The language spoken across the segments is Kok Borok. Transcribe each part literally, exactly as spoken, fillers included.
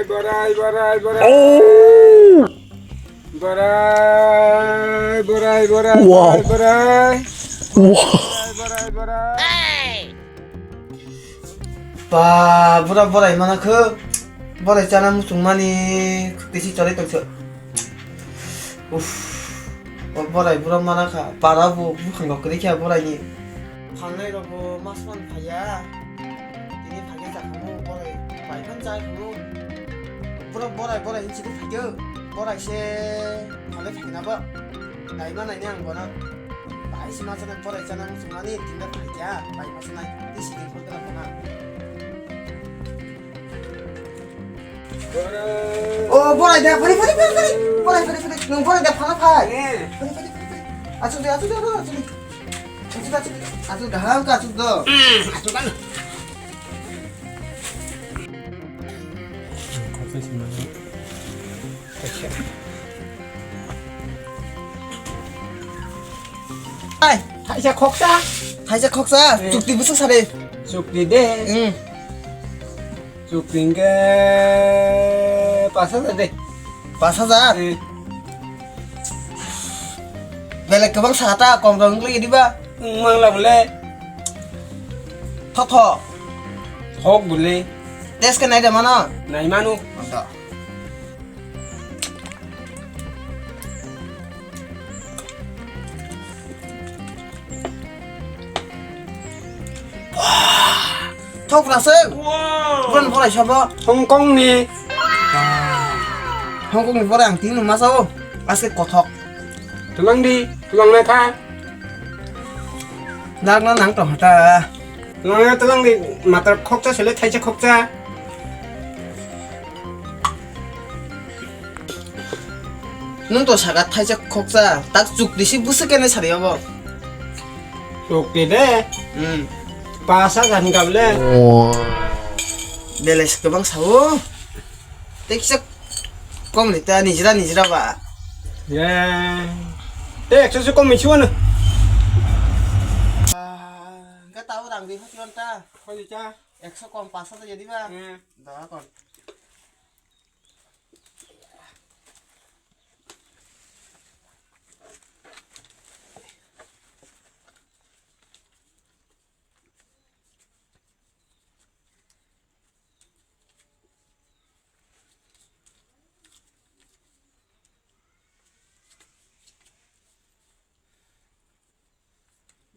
Borai, borai, borai. Oh! Borai, borai, borai, wow, borai, borai. Wow. Borai, borai, borai. Ba, bura borai mana khe. Borai chana muchung mani kisi chori tongse. Uff. O borai bura mana kha. Para bo bukhang kok kri kha borai ni. Phangnai rok bo mas man phaya. Tini phage jakhamu borai bai phan jai khamu. Bura borai borai hinsi khe phaido. Borai se phale phai na ba. Dai ma nai ni ang bono. Bai se ma chana borai chana muchung mani tinda phai kha. Bai ma chana. Tisi din phai kha na. O borai da, phari, phari, phari, phari. Borai, phari, phari. Nwng borai da, phana phai. Eh. Phari, phari, phari, phari. Achuk de, achuk de, achuk de, achuk de. Achuk de, achuk de. Achuk de, gaham khe achuk do. Achuk de. Ai, thaisa khoksa. Thaisa khoksa. Eh. Chukti bwswk sari. Chukti de. Hmm. Chukti hingke pas hajar de. Pas hajar? Eh. Belek kwbang saka ta kom rong wngkhe diba? Wngmang la bole. Tho tho. Thok bole. Test khe nai da mano? Nai manu. Anta. Thok rasa. Wow. Bukan borai sabo. Hong Kong ni. Hong Kong ni borai ang tini masa o. Aske kothok. Tulang di, tulang na kha. Nang na nang tong ta. Tulang na tulang di, matar khoksa sele thaisa khoksa. Nwng to saka thaisa khoksa, tak chukti si bwswk kene sari obo. Chukti de. Hmm. Pas hajar hingka bole. Belai se kwbang sao. Tei kisa kom ni ta nijra nijra ba. Ye. Tei ekso se kom ni si wano. Ah, hingka tao rang di hati ta. Koi cha. Ekso kom pas hajar jadi ba. Hmm. Da kon.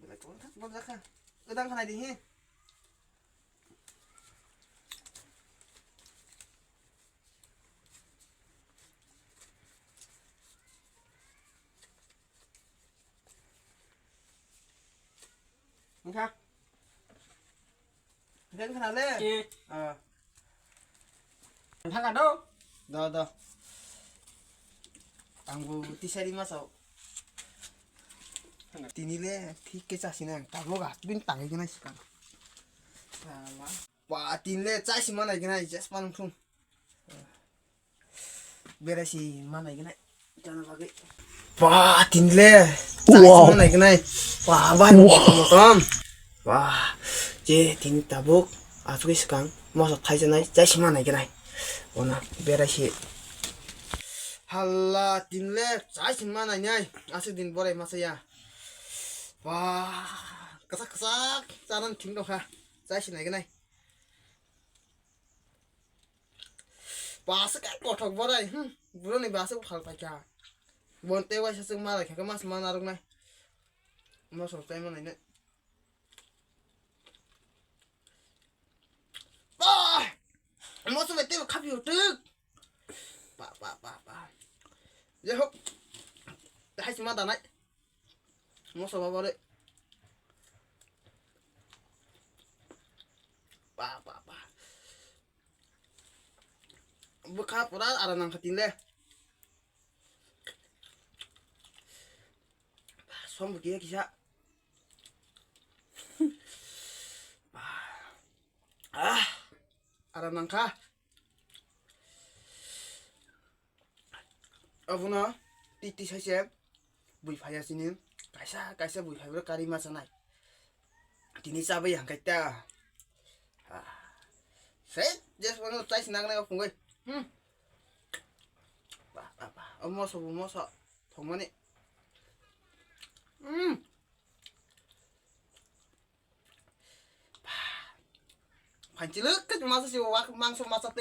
Belai kwbang thak bol jakha. Kwdang khanai di he. Wngkha. Wngkha le? Eh. Ah. Wngkha do? Do, do. Ang bo tisari masao. Tini le thik khe chasi nang. Tabuk a, bin tangai khe nai sikang. Ba, tini le chasi manai khe nai, jes manung thung. Berai si manai khe nai. Chana bagwi. Ba, tini le. Wow. Chasi manai khe nai. Ba, ba, wow, motom, motom. Ba, je tini tabuk asugwi swkang moso thaisanai, chasi manai khe nai. Ona berai si. Halla, tini le chasi manai nai. Aswk din borai masa ya. Ba, kwchak kwchak chanan thing dong kha. Chasi nai khe nai. Bwswk khe kothok borai, hmm, boroni bwswk phal paikha. Bon tei waisa chwng malai kha, mas ma narwknai. Moso tei manai nai. Bah! Moso bai tei khapio twk. Pa, pa, pa, pa. Jai hok. Hai sima danai. Moso baba le. Pa, pa, pa. Bwkha pura ara nang kha tini le. Som bo kiya kisa. Ah, ara nang kha. Abono titi sai se bui phaiya sini, kaisa kaisa bui phaibrok kari ma chanai. Tini chabai hangkai ta. Ah. Sei, je Kono chai sinang nai phungwi. Hmm. Ba, ba, ba. O moso, bo moso. Thongmani. Hmm. Phanchiluk ke masa si wak mangso masa